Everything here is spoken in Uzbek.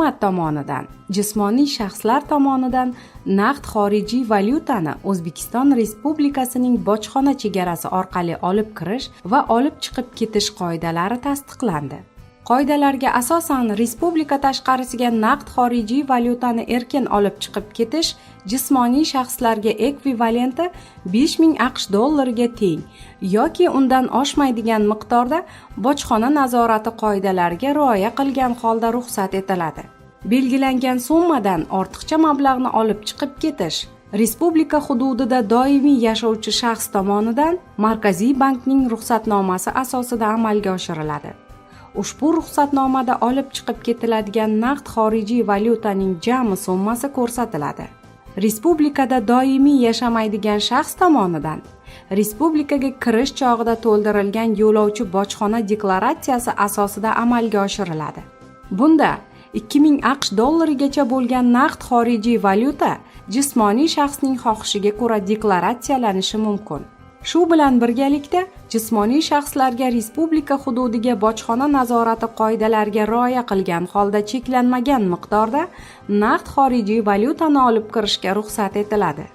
Hukumat tomonidan jismoniy shaxslar tomonidan naqd xorijiy valyutani O'zbekiston Respublikasining bojxona chegarasi orqali olib kirish va olib chiqib ketish qoidalari tasdiqlandi. Qoidalarga asosan, respublika tashqarisiga naqd xorijiy valyutani erkin olib chiqib ketish jismoniy shaxslarga ekvivalenti 5000 AQSh dollariga teng yoki undan oshmaydigan miqdorda bojxona nazorati qoidalariga rioya qilgan holda ruxsat etiladi. Belgilangan summadan ortiqcha mablag'ni olib chiqib ketish respublika hududida doimiy yashovchi shaxs tomonidan Markaziy bankning ruxsatnomasi asosida amalga oshiriladi. Ushbu ruxsatnomada olib chiqib ketiladigan naqd xorijiy valyutaning jami summasi ko'rsatiladi. Respublikada doimiy yashamaydigan shaxs tomonidan respublikaga kirish chog'ida to'ldirilgan yo'lovchi bojxona deklaratsiyasi asosida amalga oshiriladi. Bunda 2000 AQSh dollarigacha bo'lgan naqd xorijiy valyuta jismoniy shaxsning xohishiga ko'ra deklaratsiyalanishi mumkin. Shu bilan birgalikda, jismoniy shaxslarga respublika hududiga bojxona nazorati qoidalariga rioya qilgan holda cheklanmagan miqdorda naqd xorijiy valyutani olib kirishga ruxsat etiladi.